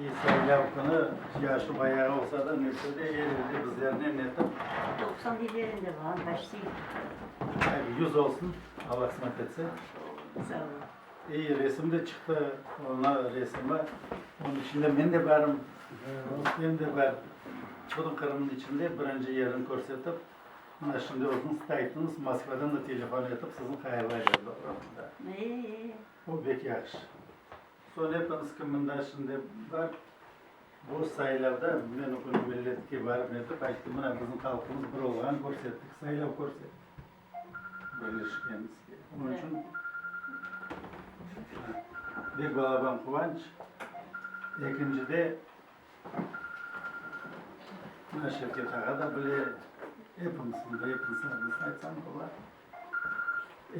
İyi saylav künü, yaşı bayağı olsa da, netse de, er elde bizlernen etip. 90 üzerinde var, почти. 100 olsun, Alla qısmet etse. Sağ ol. İyi resim de çıqtı, ona resimi. Onıñ içinde men de barım, Rustem de bar. Bütün Qırımnıñ içinde birinci yerini körsetip, mına şimdi özüñiz ayttıñız, Moskvadan da telefon etip sizni hayırlaylar, doğrumı? Da. E, O bek yahşı. Soñ epiñiz kim mında şimdi bar, bu saylavda men o künü milletke barıp netip ayttım, mına bizim halqımız bir olğanın körsettik, saylav körsetti birleşkenimizge. Onıñ içün bek balaban quvanç. Ekincide, mına Şevket ağa da bile, epimiz mında, epimiz adımızdan aytsam ola.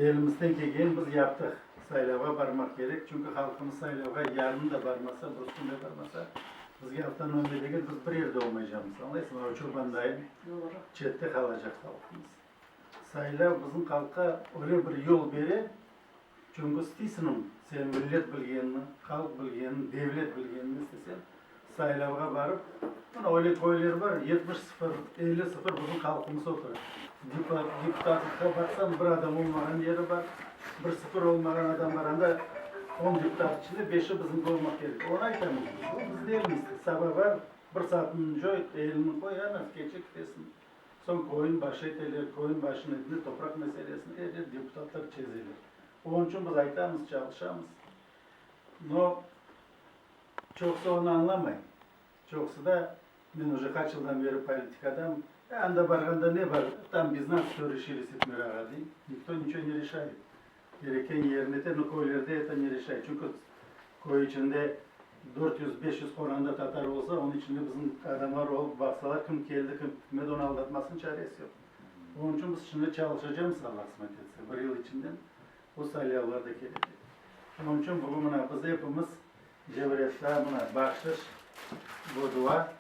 Elimizden kelgenini biz yaptıq. Saylavğa barmaq kerek, çünki halqımız saylavğa yarın da barmasa, bir kün de barmasa, bizge avtonomiya degil, biz bir yerde olmaycamız, añlaysıñmı? Çoban dayın çette qalacaq halqımız. Saylav bizim halqqa öyle bir yol bere, çünki isteysiñmi, sen millet bilgenini, halq bilgenini, devlet bilgenini isteseñ, saylavğa barıp, mına öyle köyler bar, 70 sıfır, 50 sıfır bizim halqımız otura. Deputatlıqqa baqsañ, bir adam olmağan yeri bar, bir sıfır olmağan adam bar. Anda 10 deputat içinde beşi bizimki olmaq kerek. Onı aytamız biz. Bu bizim elimizde. Saba bar, bir saatını coy, elini qoy, ana, keçe ketesiñ. Soñ köyün başı eteler, köyün başını etinde topraq meselesini er yer deputatlar çezeler. Onıñ içün biz aytamız, çalışamız. No, çoqusı onı añlamay. Çoqusı da, men uje qaç yıldan beri politikadam, e, anda barğanda ne bar, tam bez nas vse rişili, Setmir ağa, dey. Nikto niço ne rişayet. Kereken yerine te, no, köylerde eto ne rişayet. Çünki köy içinde 400-500 qoranda tatar olsa, onıñ içinde bizim adamlar olıp baqsalar, kim keldi, kim ketmedi, onı aldatmasınıñ çaresi yoq. Onıñ içün biz şimdi çalışacamız, Alla qısmet etse, bir yıl içinden bu saylavlar da kelecek. Onıñ içün bugün mına biz epimiz Cevretta mına bahşış bu dua.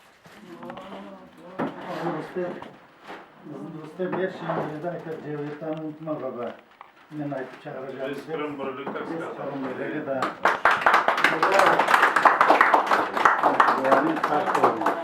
Rustem, bizim Rustem er şeyni biledi, ayta, Cevrettanı unutma, baba. Men aytıp çağıracağım. Biz Qırım birlik, так Biz сказать. Qırım birligi, da. Duanı farq olun.